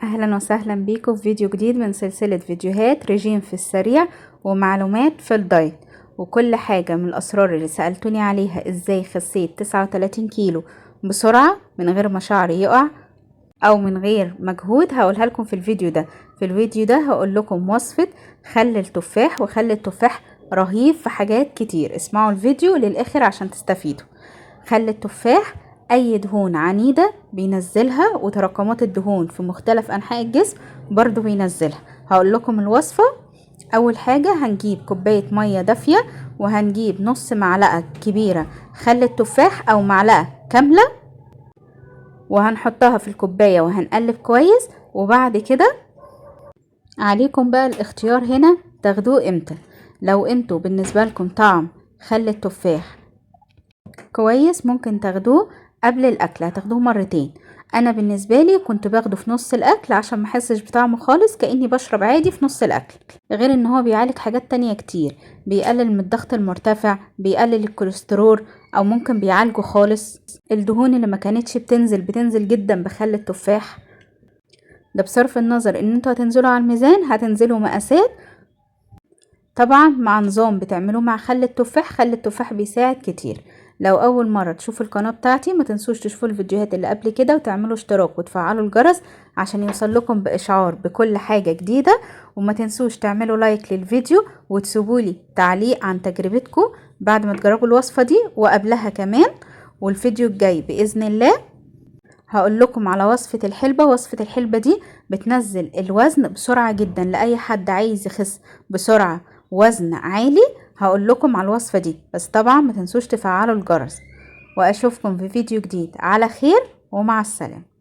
اهلا وسهلا بيكم في فيديو جديد من سلسلة فيديوهات رجيم في السريع ومعلومات في الدايت وكل حاجة من الاسرار اللي سألتوني عليها، ازاي خسيت 39 كيلو بسرعة من غير ما شعري يقع او من غير مجهود، هقولها لكم في الفيديو ده. في الفيديو ده هقول لكم وصفة خل التفاح، وخل التفاح رهيب في حاجات كتير. اسمعوا الفيديو للاخر عشان تستفيدوا. خل التفاح اي دهون عنيدة بينزلها، وتراكمات الدهون في مختلف انحاء الجسم برضو بينزلها. هقول لكم الوصفة. اول حاجة هنجيب كوباية مية دافية، وهنجيب نص معلقة كبيرة خل التفاح او معلقة كاملة، وهنحطها في الكوباية وهنقلب كويس. وبعد كده عليكم بقى الاختيار هنا تاخدوه امتى. لو انتوا بالنسبة لكم طعم خل التفاح كويس ممكن تاخدوه قبل الاكل، هتاخدوه مرتين. انا بالنسبه لي كنت باخده في نص الاكل عشان ما احسش بطعمه خالص، كاني بشرب عادي في نص الاكل. غير ان هو بيعالج حاجات تانية كتير، بيقلل من الضغط المرتفع، بيقلل الكوليسترول، او ممكن بيعالجه خالص. الدهون اللي ما كانتش بتنزل بتنزل جدا بخل التفاح ده. بصرف النظر ان انتوا هتنزلوا على الميزان هتنزلوا مقاسات، طبعا مع نظام بتعملوه مع خل التفاح. خل التفاح بيساعد كتير. لو اول مرة تشوفوا القناة بتاعتي ما تنسوش تشوفوا الفيديوهات اللي قبل كده، وتعملوا اشتراك وتفعلوا الجرس عشان يوصل لكم باشعار بكل حاجة جديدة. وما تنسوش تعملوا لايك للفيديو وتسيبولي تعليق عن تجربتكم بعد ما تجربوا الوصفة دي وقبلها كمان. والفيديو الجاي بإذن الله هقول لكم على وصفة الحلبة. وصفة الحلبة دي بتنزل الوزن بسرعة جدا لأي حد عايز يخس بسرعة وزن عالي. هقول لكم على الوصفة دي، بس طبعا ما تنسوش تفعلوا الجرس. واشوفكم في فيديو جديد على خير، ومع السلامة.